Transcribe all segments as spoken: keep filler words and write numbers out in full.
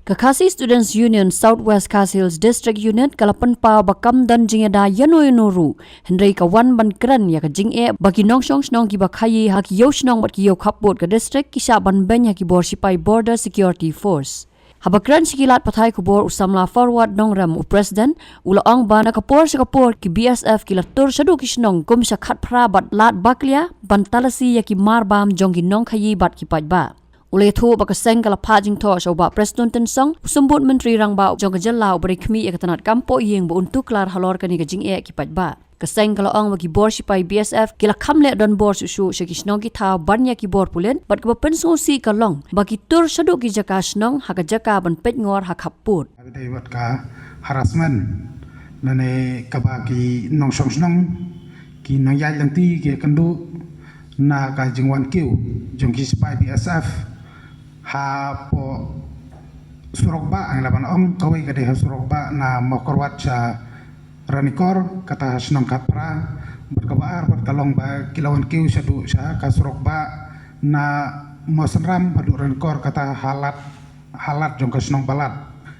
Ka Khasi Students Union South West Khasi Hills District Unit ka la pynpaw ba kam don jingïada ïano ïano ruh, hynrei ka wan ban kren ïa ka jingeh ba ki nongshong shnong kiba khaïi ha ki ïew shnong bad ki ïew khappud ka district ki shah ban beiñ ha ki bor shipai Border Security Force. Haba kren sha ki lad pathai khubor u samla Forward Nongrem, u president, u la ong ba na ka por sha ka por ki B S F ki la tur shaduh ki shnong kum sha khatphra bad lad baklia ban talasi ïa ki marbam jong ki nongkhaïi bad ki paidbah. U la ïathuh ba ka seng ka la phah jingthoh sha u Bah Prestone Tynsong, u Symbud Myntri Rangbah jong ka jylla, uba dei khmih ïa ka tnat kam pohïing ba un tuklar halor kane ka jingeh ki paidbah. Ka seng ka la ong ba ki bor shipai B S F ki la kham leh donbor shuh shuh sha ki shnong ki thaw ban ïa ki bor pulit, bad kaba pynsngewsih ka long ba ki tur shaduh ki jaka shnong ha ka jaka ban peitngor ha khappud. Ka dei bad ka harassment lane kaba ki nongshong shnong, ki nongïaid lynti ki kynduh na ka jingwan kiew jong ki shipai B S F hapoh surok bah, ngi lah ban ong, kawei ka dei ha surok bah na Mawkyrwat sha Ranikor, kata ha shnong khatphra, bad kaba ar bad ka long ba ki la wan kiew shaduh sha ka surok bah na Mawsynram haduh Ranikor, kata ha lad, ha lad jong ka shnong Balat.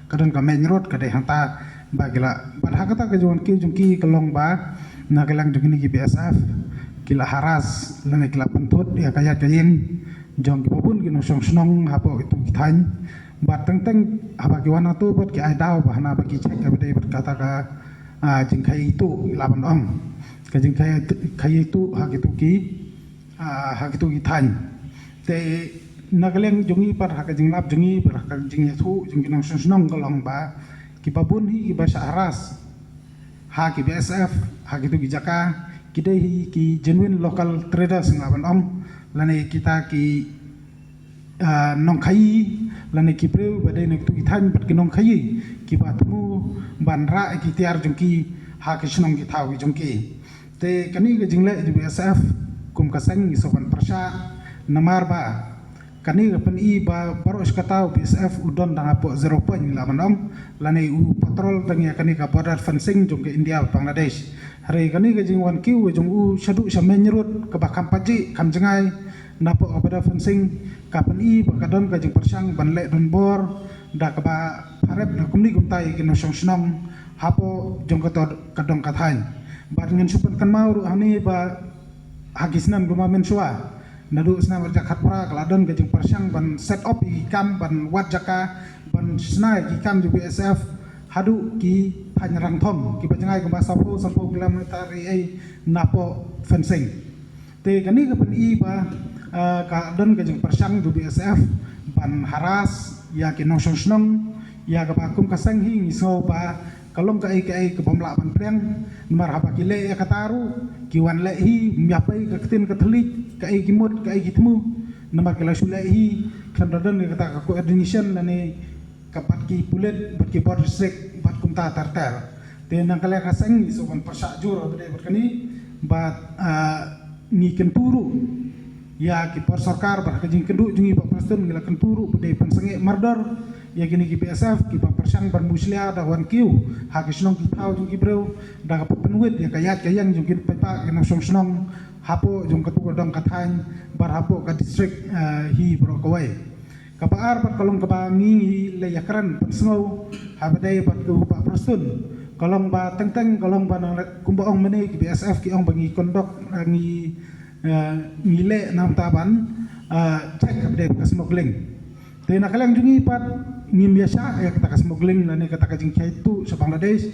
Ka don ka main road ka dei hangta ba ki la, bad ha kata ka jingwan kiew jong ki ka long ba na ka liang jong kine ki B S F ki la harass lane ki la pynthut ïa ka ïaid ka ïeng jong kiba bun ki nongshong shnong hapoh kitu ki thaiñ. Bad teng teng haba ki wan hangtu bad ki ai daw ba hana ba ki check kaba dei bad kata ka, ah, jingkhaïi tuh, lah ban ong, ka jingkhaïi tuh, khaïi tuh ha kitu ki, ah, ha kitu ki thaiñ. Te na ka liang jong ngi pat, ha ka jinglap jong ngi bad ha ka jingïathuh jong ki nongshong shnong ka long ba kiba bun hi kiba shah harass ha ki B S F ha kitu ki jaka ki dei hi ki genuine local traders, ngi lah ban ong, lane kita ki, ah, nongkhaïi lane ki briew ba dei na kitu ki thaiñ bad ki nongkhaïi kiba thmu ban rah ïa ki tiar jong ki ha ki shnong ki thaw ki jong ki. Te kane ka jingleh jong B S F kum ka seng ngi sngewbha ban pyrshah, namar ba kane ka pyni ba baroh shi katta u B S F u don tang hapoh zero point, ngi lah ban ong, lane u patrol tang ïa kane ka border fencing jong ka India bad Bangladesh. Hynrei kane ka jingwan kiew jong u shaduh sha main road kaba kham pajih kham jngai napoh ka border fencing ka pyni ba ka don ka jingpyrshang ban leh donbor da kaba pharep da kumne kumtai ki nongshong shnong hapoh jong kato ka dong ka thaiñ. Bad ngan shu pynkynmaw ruh hangne ba ha ki snem kumba mynshuwa, naduh snem ar hajar khatphra ka la don ka jingpyrshang ban set up ïa ki kam ban wad jaka ban shna ïa ki kam jong B S F haduh ki thaiñ rangthong kiba jngai kumba sawphew sanphew kilometer ei ei napoh fencing. Te kane ka pyni ba, ah, ka don ka jingpyrshang jong B S F ban harass ïa ki nongshong shnong, ïa kaba kum ka seng hi ngi sngew ba ka long kaei kaei ka bym lah ban pdiang, namar haba ki leh ïa kata ruh ki wan leh hi ym ïa pei ka ktien ka thylliej, kaei ki mut kaei ki thmu, namar ki la shu leh hi khlem da don ïa kata ka coordination lane ka bad ki pulit bad ki border district bad kumta ter ter. Te na ka liang ka seng ngi sngewbha ban pyrshah jur ba dei bad kane, bad, ah, ngi kyntu ruh ïa ki por sorkar bad ha ka jingkynduh jong ngi Bah Prestone ngi la kyntu ruh ba dei pynsangeh mardor ïa kine ki B S F kiba pyrshang ban mushlia da wan kiew ha ki shnong ki thaw jong ki briew da kaba pynwit ïa ka ïaid ka ïeng jong ki paidbah ki nongshong shnong hapoh jong katu ka dong ka thaiñ bad hapoh ka district, ah, hi baroh kawei. Kaba ar bad ka long kaba ngi ngi la ïakren pynsngew haba dei bad u Bah Prestone ka long ba teng teng ka long ba nang kumba ong mynne ki B S F ki ong ba ngi conduct, eh, ngi, eh, ngi leh namar ban, eh, check haba dei bad ka smuggling. Te na ka liang jong ngi pat ngim ïa shah ïa kata ka smuggling lane kata ka jingkhaïi tuh sha Bangladesh.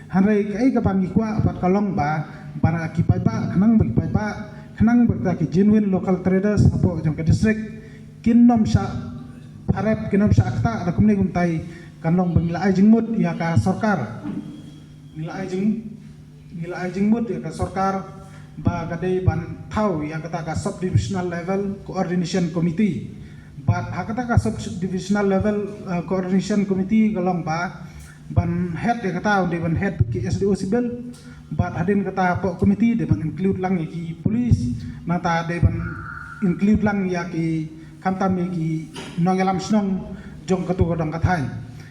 Hynrei kaei kaba ngi kwah pat ka long ba ba na ki paidbah, khnang ba ki paidbah, khnang ba kita ki genuine local traders hapoh jong ka district kin nym shah pharep, kin nym shah ktah da kumne kumtai, kan long ba ngi la ai jingmut ïa ka sorkar. Ngi la ai jing, ngi la ai jingmut ïa ka sorkar ba ka dei ban thaw ïa kata ka sub divisional level coordination committee. Bad ha kata ka sub divisional level, eh, coordination committee ka long ba ban head ïa kata u dei ban head ki S D O civil. Bad hadien kata hapoh committee dei ban include lang ïa ki police, nangta dei ban include lang ïa ki, khamtam ïa ki nongïalam shnong jong katu ka dong ka thaiñ.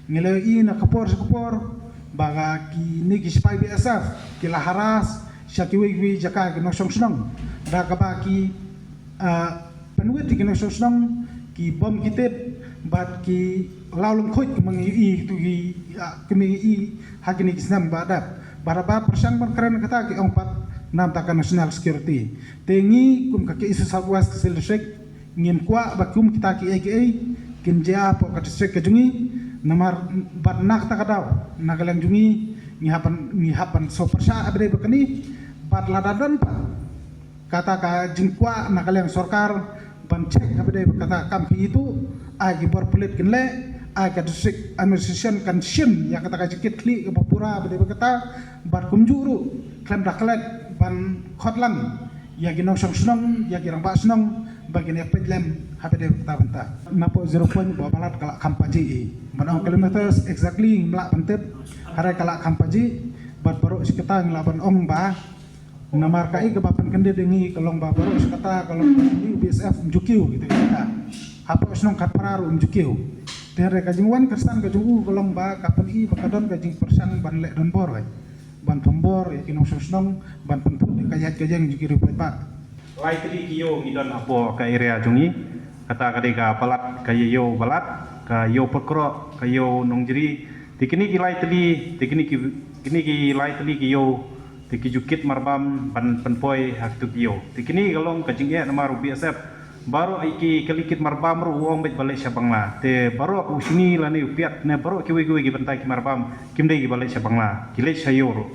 Ngi la ïohi na ka por sha ka por ba ka kine ki sipai B S F ki la harass sha kiwei kiwei jaka ki nongshong shnong da kaba ki, ah, pynwit ïa ki nongshong shnong, ki bom ki tit, Bad ki law lyngkhuid ki ma ngi ïohi tu ki, ah, ki ma ngi ïohi ha kine ki snem ba dep. Bad haba pyrshang ban kren kata ki ong pat namar ka national security. Te ngi kum ka K S U South West Khasi Hills District ngim kwah ba kum kita kiei kiei kin jia hapoh ka district ka jong ngi. Namar bad na kata ka daw na ka liang jong ngi ngi hap ban, ngi hap ban sngewpyrshah ha ba dei ba kane. Bad lada don pat kata ka jingkwah na ka liang sorkar ban check ha ba dei ba kata kam phi itu, ai ki bor pulit kin leh, ai ka district administration kan shim ïa kata ka jingkit khlieh kaba pura ba dei ba kata. Bad kumjuh ruh khlem da klet ban khot lang ïa ki nongshong shnong, ïa ki rangbah shnong ba kin ïa peit lem ha ba dei ba kata bynta. Napoh zero point ba Balat ka la kham paji i ban ong kilometers exactly ngim lah ban tip, hynrei ka la kham paji. Bad baroh shi katta ngi lah ban ong ba namar kaei kaba pynkyndit ïa ngi ka long ba baroh shi katta ka long ba ngi B S F ym ju kiew kita kita. Hapoh shnong khatphra ruh ym ju kiew. Te hynrei ka jingwan kyrsan ka jong u ka long ba ka pyni ba ka don ka jingpyrshang ban leh donbor, ban thombor ïa ki nongshong shnong, ban pynthut ïa ka ïaid ka ïeng jong ki riewpaidbah. Lai tylli ki ïew ngi don hapoh ka area jong ngi. Kata ka dei ka Balat, ka ïew Balat, ka ïew Pyrkroh, ka ïew Nongjri. Te kine ki lai tylli, te kine ki, kine ki lai tylli ki ïew, te ki ju kit marbam ban pynpoi ha kitu ki ïew. Te kine ka long ka jingeh namar u B S F. Baroh ïa ki kali kit marbam ruh u ong beit ba leit sha Bangla. Te baroh u shini lane u piat ne baroh kiwei kiwei ki bynta ki marbam kim dei kiba leit sha Bangla, ki leit sha ïew ruh.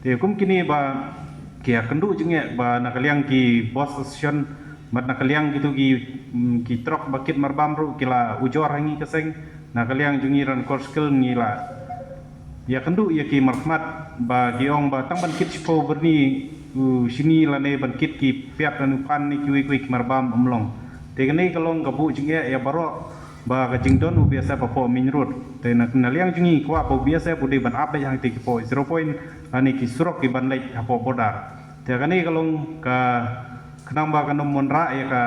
Te kum kine ba ki ïakynduh jingeh ba na ka liang ki bus station bad na ka liang kitu ki, mm, ki trok ba kit marbam ruh ki la ujor ha ngi ka seng. Na ka liang jong ngi Ranikor Circle ngi la ïakynduh ïa ki markhmat ba ki ong ba tang ban kit shiphew byrni u shini lane ban kit ki piat lane u phan ne kiwei kiwei ki marbam ym long. Te kane ka long ka buh jingeh ïa baroh ba ka jingdon u B S F hapoh main road. Te na, na liang jong ngi kwah ba u B S F u dei ban ap beit hangtei ki poh zero point lane ki surok ki ban leit hapoh border. Te kane ka long ka khnang ba kan ym wanrah ïa ka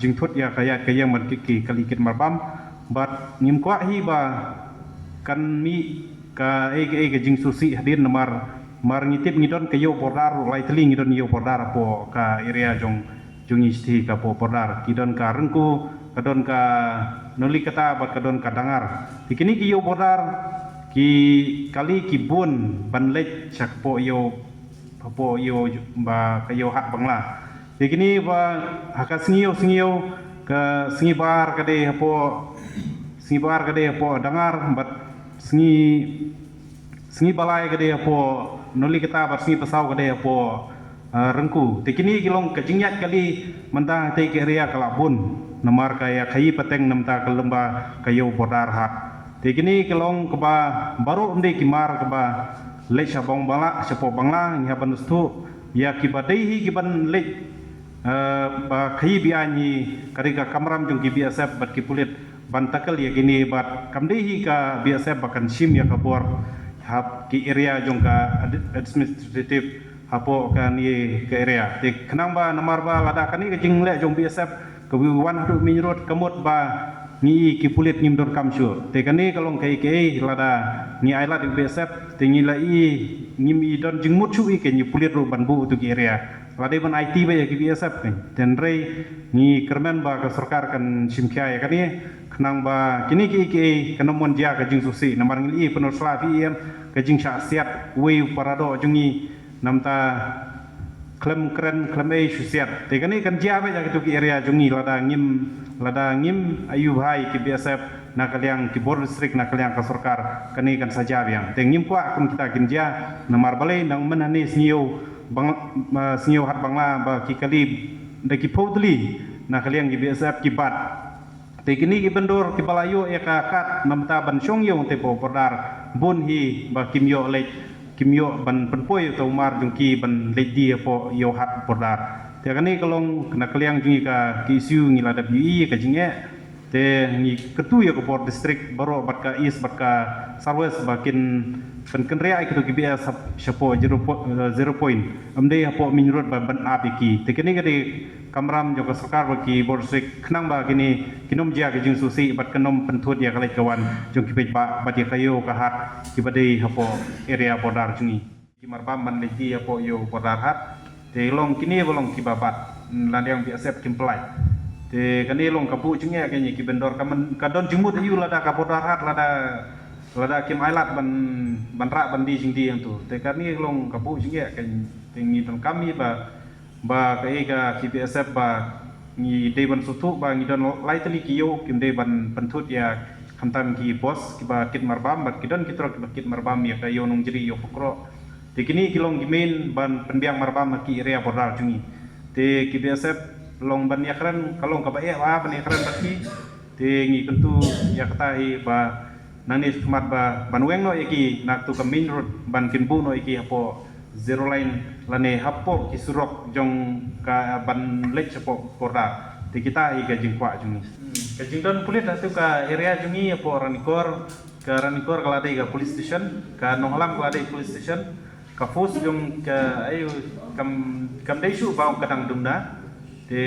jingthut ïa ka ïaid ka ïeng ban kit ki kali kit marbam. Bad ngim kwah hi ba kan mih kaei kaei ka jingsngewsih hadien namar mar ngi tip ngi don ka ïew border, lai tylli ngi don ïew border hapoh ka area jong jong ngi shithi ka hapoh border. Ki don ka Ryngku, ka don ka Noli kata bad ka don ka Dangar. Te kine ki ïew border ki kali ki bun ban leit sha ka poh ïew, hapoh ïew ba ka ïew Hat Bangla. Te kine ba ha ka sngi ïew sngi ïew, ka sngi Bar ka dei hapoh, sngi Bar ka dei hapoh Dangar bad sngi sngi Balai ka dei hapoh Noli kata bad sngi Pasaw ka dei hapoh, eh, Ryngku. Te kine ki long ka jingïaid kali mynta hangtei ka area ka la bun namar ka ïa khaïi pateng namar ka lymba ka ïew border Hat. Te kine ki long kaba baroh ym dei ki mar kaba leit sha bong Bangla, sha poh Bangla ngi hap ban sngewthuh ïa kiba dei hi ki ban leit, eh, ba khaïi biang hi ka dei ka kamram jong ki B S F bad ki pulit ban tackle ïa kine bad kam dei hi ka B S F ba kan shim ïa ka bor hap ki area jong ka ad-, administrative hapoh kane ka area. Te khnang ba namar ba lada kane ka jingleh jong B S F ka wi wan haduh main road ka mut ba ngi ki pulit ngim don kam shuh. Te kane ka long kaei kaei lada ngi ailad ïa u B S F te ngi la i ngim i don jingmut shuh i ka ngi pulit ruh ban buh tu ki area. Lada ban aiti ba ïa ki B S F ni. Te hynrei ngi kyrmen ba ka sorkar kan shim khia ïa kane khnang ba kine kiei kiei kan ym mon jia ka jingsngewsih namar ngi la i pyndonkam sla phi em ka jingshah siat wei u paradoh jong ngi namta khlem kren khlem ei shu siat. Te kane kan jia beit ha kitu ki area jong ngi lada ngim, lada ngim aiu bha ïa ki B S F na ka liang ki bor district na ka liang ka sorkar kane kan sa jia biang. Te ngim kwah kum kita kin jia namar balei nang mynhane sngi ïew Bang-, ah, sngi ïew Hat Bangla ba ki kali da ki phew tylli na ka liang ki B S F ki bat. Te kine ki byndur kiba la ïoh ïa ka kat namta ban shong ïew te poh border bun hi ba kim ïoh leit, kim ïoh ban pynpoi ïa u mar jong ki ban leit die hapoh ïew Hat border. Te kane ka long na ka liang jong ngi ka K S U ngi la dep ïohi ïa ka jingeh. Te ngi kyntu ïa ka bor district baroh bad ka East bad ka South West ba kin pynkynriah ïa kitu ki B S F shapoh zero po-, eh, zero point. Ym dei hapoh main road ba ban ap ïa ki. Te kane ka dei kamram jong ka sorkar bad ki bor district khnang ba kine kin ym jia ka jingsngewsih bad kan ym pynthut ïa ka leit ka wan jong ki paidbah bad ïa ka ïew ka hat kiba dei hapoh area border jong ngi. Ki marbam ban leit die hapoh ïew border hat. Te long kine ba long kiba bat. La dang B S F kim pynlait. Te kane long ka buh jingeh ka ngi ki vendor ka man ka don jingmut ïa u lada ka border hard lada lada kim ailad ban ban rah ban die jingdie hangto. Te kane long ka buh jingeh ka ngi te ngi donkam ïa ba ba ka ei ka ki B S F ba ngi dei ban sngewthuh ba ngi don lai tylli ki ïew kim dei ban pynthut ïa khamtam ki bos kiba kit marbam bad ki don ki trok kiba kit marbam ïa ka ïew Nongjri ïew Pukroh. Te kine ki long ki main ban pynbiang marbam ha ki area border jong ngi. Te ki B S F long ban ïakren ka long kaba eh ba ban ïakren bad ki. Te ngi kyntu ïa kata hi ba nangne shakhmat ba ban weng noh ïa ki na katu ka main road ban kin buh noh ïa ki hapoh zero line lane hapoh ki surok jong ka ban leit shapoh border. Te kita hi ka jingkwah jong ngi. Ka jingdon pulit hatu ka area jong ngi hapoh Ranikor, ka Ranikor ka la dei ka police station, ka Nonghalam ka la dei police station, ka force jong ka ayu kam kam dei shuh ba ong ka dang duna. Te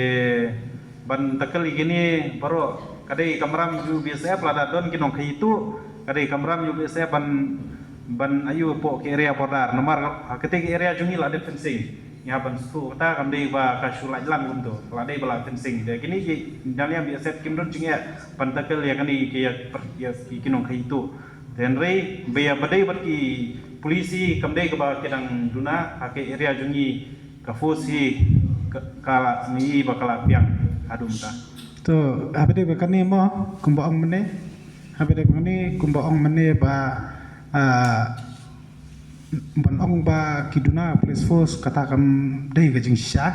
ban tackle ïa kine baroh ka dei kamram ïa u B S F lada don ki nongkhaïi tuh ka dei kamram ïa u B S F ban ban ayu hapoh ki area border namar ha kata ki area jong ngi la dei fencing. Ïa ban shu kata kam dei ba ka shu lait lang kumto la dei ba la fencing. Te kine ki dang ïa B S F kim don jingeh ban tackle ïa kane ki ïa ki nongkhaïi tuh. Te hynrei ba ïa ba dei bad ki police hi kam dei kaba ki dang duna ha ki area jong ngi. Ka force hi ka la ngi ba ka la biang haduh mynta. To haba dei ba kane mo kumba ong mynne haba dei ba kane kumba ong mynne ba ban ong ba ki duna police force kata kam dei ka jingshisha.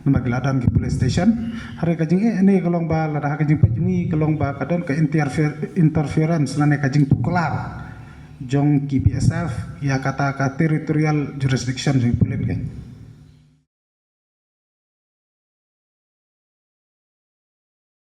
Namar ki la don ki police station hare ka jingeh ne ka long ba lada ha ka jingpeit jong ngi ka long ba ka don ka interference lane ka jingtuklar jong ki B S F ïa kata ka territorial jurisdiction jong ki pulit ka.